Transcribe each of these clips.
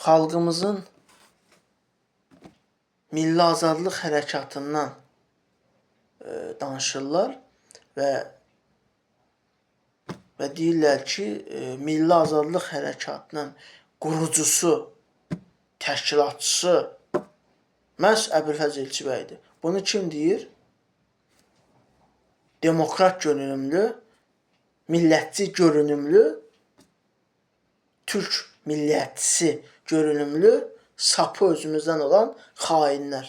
Xalqımızın Milli Azadlıq Hərəkatından danışırlar və deyirlər ki, Milli Azadlıq Hərəkatının qurucusu, təşkilatçısı məhz Əbülfəz Elçibəydir. Bunu kim deyir? Demokrat görünümlü, millətçi görünümlü, Türk millətçisi görünümlü, sapı özümüzdən olan xainlər.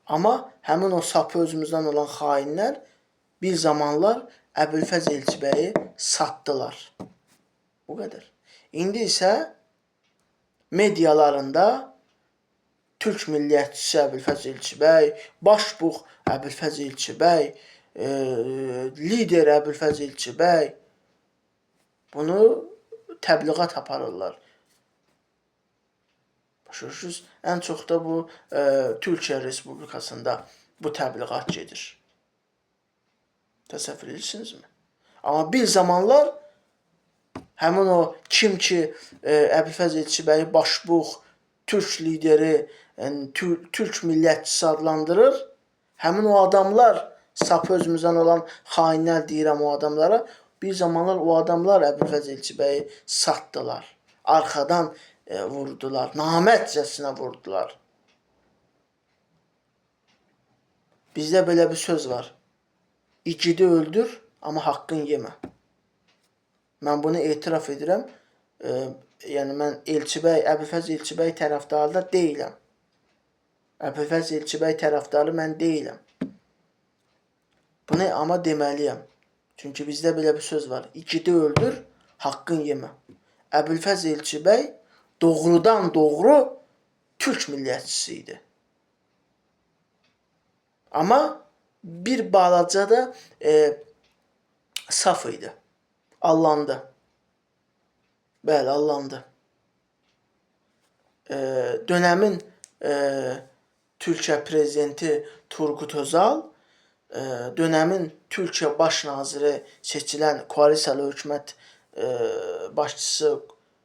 Amma həmin o sapı özümüzdən olan xainlər bir zamanlar Əbülfəz Elçibəyi satdılar. Bu qədər. İndi isə medialarında Türk milliyətçisi Əbülfəz Elçibəy, başbuğ Əbülfəz Elçibəy, lider Əbülfəz Elçibəy bunu təbliğat aparırlar. Başa düşürsünüz? Ən çox da bu Türkiyə Respublikasında bu təbliğat gedir. Təsəvvür edirsinizmi? Amma bir zamanlar həmin o kim ki Əbülfəz Elçibəyi başbuğ, Türk lideri, yəni Türk millətçisi adlandırır, həmin o adamlar, sapı özümüzdən olan xainlər deyirəm o adamlara, bir zamanlar o adamlar Əbülfəz Elçibəyi satdılar. Arxadan vurdular, namərdcəsinə vurdular. Bizdə belə bir söz var. İgidi öldür, amma haqqın yemə. Mən bunu etiraf edirəm. Yəni mən Elçibəy, Əbülfəz Elçibəy tərəfdarı da deyiləm. Əbülfəz Elçibəy tərəfdarı mən deyiləm. Bunu amma deməliyəm. Çünki bizdə belə bir söz var. İgidi öldür, haqqın yemə. Əbülfəz Elçibəy doğrudan doğru Türk milliyətçisi idi. Amma bir balaca da saf idi. Allandı. Bəli, allandı. Dönəmin Türkiyə prezidenti Turgut Özal, dönəmin Türkiyə baş naziri seçilən koalisiyalı hökumət başçısı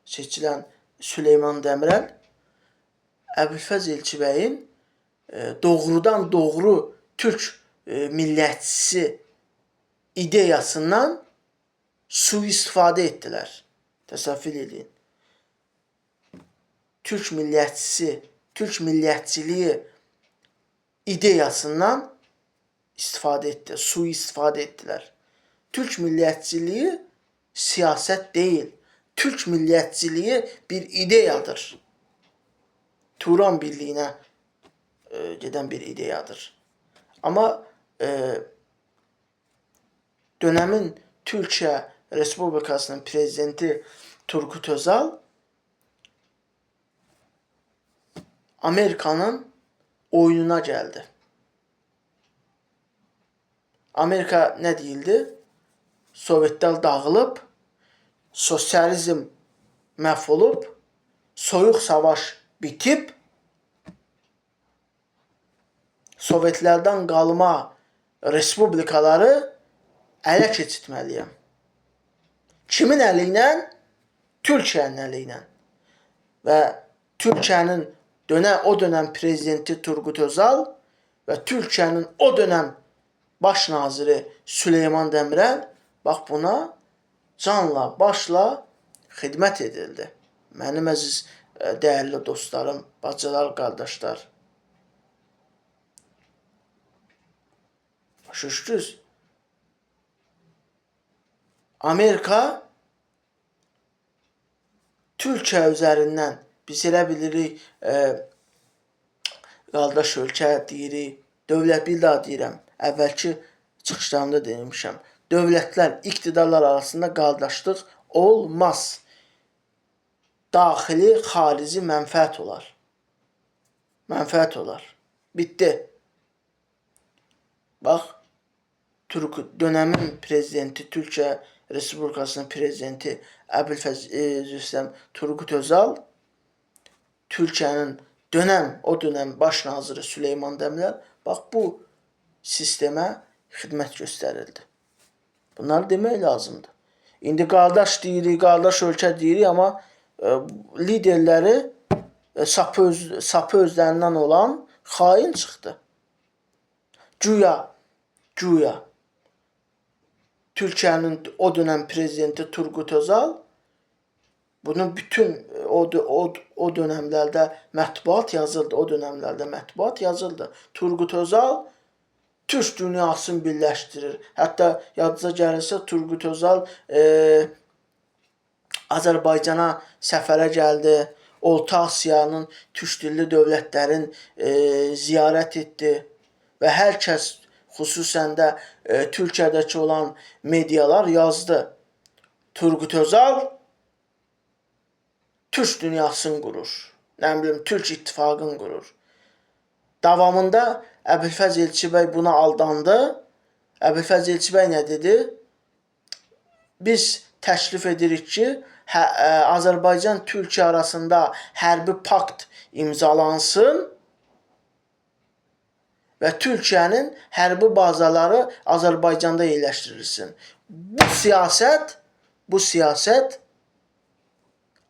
seçilən Süleyman Demirel Əbülfəz Elçibəyin doğrudan doğru Türk milliyətçisi ideyasından sui-istifadə etdilər. Təsəvvür edin. Türk milliyətçisi, Türk milliyətçiliyi ideyasından istifadə etdi, sui-istifadə etdilər. Türk milliyətçiliyi siyasət deyil. Türk milliyətçiliyi bir ideyadır. Turan birliyinə gedən bir ideyadır. Amma dönəmin Türkiyə Respublikasının prezidenti Turgut Özal Amerikanın oyununa gəldi. Amerika nə deyildi? Sovetlər dağılıb, sosializm məhv olub, soyuq savaş bitib, Sovetlərdən qalma respublikaları ələ keçirtməliyəm. Kimin əli ilə? Türkiyənin əli ilə. Və Türkiyənin o dönəm prezidenti Turgut Özal və Türkiyənin o dönəm baş naziri Süleyman Demirel bax buna canla, başla xidmət edildi. Mənim əziz dəyərli dostlarım, bacılar, qardaşlar. Başa düşdünüz? Amerika Türkiyə üzərindən biz elə bilirik, qardaş ölkə deyirik, dövlət, bir daha deyirəm, əvvəlki çıxışlarımda demişəm, dövlətlər, iqtidarlar arasında qardaşlıq olmaz. Daxili, xarici mənfəət olar. Mənfəət olar. Bitdi. Bax, Türk dönəmin prezidenti, Türkiyə Respublikasının prezidenti Əbülfəz Turgut Özal, Türkiyənin o dönəm baş naziri Süleyman Demirel, bax bu sistemə xidmət göstərildi. Bunları demək lazımdır. İndi qardaş deyirik, qardaş ölkə deyirik, amma Liderləri sapı özlərindən olan xain çıxdı. Güya Türkiyənin o dönəm prezidenti Turgut Özal bunu bütün o dönəmlərdə mətbuat yazıldı, o dönəmlərdə mətbuat yazıldı. Turgut Özal Türk dünyasını birləşdirir. Hətta yadınıza gəlirsə Turgut Özal Azərbaycana səfərə gəldi. Orta Asiyanın türk dilli dövlətlərin ziyarət etdi və hər kəs, xüsusən də Türkiyədəki olan medialar yazdı. Turgut Özal Türk dünyasını qurur. Nə bilim, Türk ittifaqını qurur. Davamında Əbülfəz Elçibəy buna aldandı. Əbülfəz Elçibəy nə dedi? Biz təklif edirik ki, Azərbaycan-Türkiyə arasında hərbi pakt imzalansın və Türkiyənin hərbi bazaları Azərbaycanda yerləşdirilsin. Bu siyasət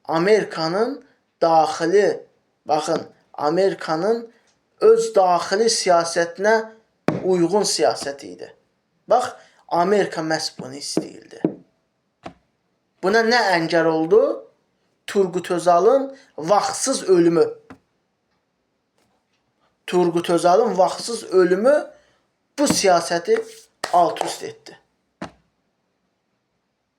Amerikanın daxili, baxın, Amerikanın öz daxili siyasətinə uyğun siyasət idi. Bax, Amerika məhz bunu istəyirdi. Buna nə əngəl oldu? Turgut Özalın vaxtsız ölümü. Turgut Özalın vaxtsız ölümü bu siyasəti alt-üst etdi.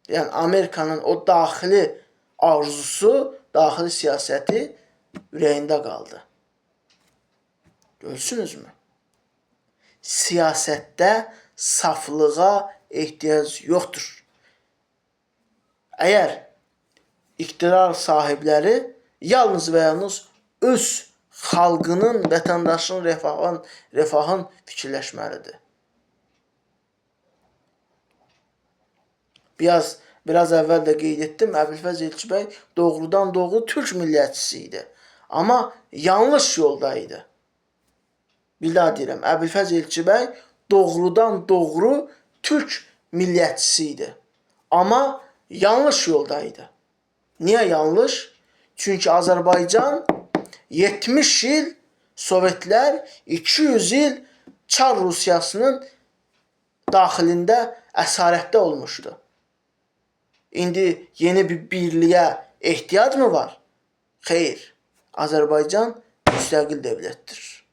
Yəni Amerikanın o daxili arzusu, daxili siyasəti ürəyində qaldı. Görürsünüzmü? Siyasətdə saflığa ehtiyac yoxdur. Əgər iqtidar sahibləri yalnız və yalnız öz xalqının, vətəndaşının refahın fikirləşməlidir. Biraz əvvəl də qeyd etdim, Əbülfəz Elçibəy doğrudan doğru türk milliyətçisi idi. Amma yanlış yolda idi. Bir daha deyirəm, Əbülfəz Elçibəy doğrudan doğru türk milliyətçisi idi. Amma yanlış yolda idi. Niyə yanlış? Çünki Azərbaycan 70 il Sovetlər, 200 il Çar Rusiyasının daxilində əsarətdə olmuşdu. İndi yeni bir birliyə ehtiyac mı var? Xeyr. Azərbaycan müstəqil dövlətdir.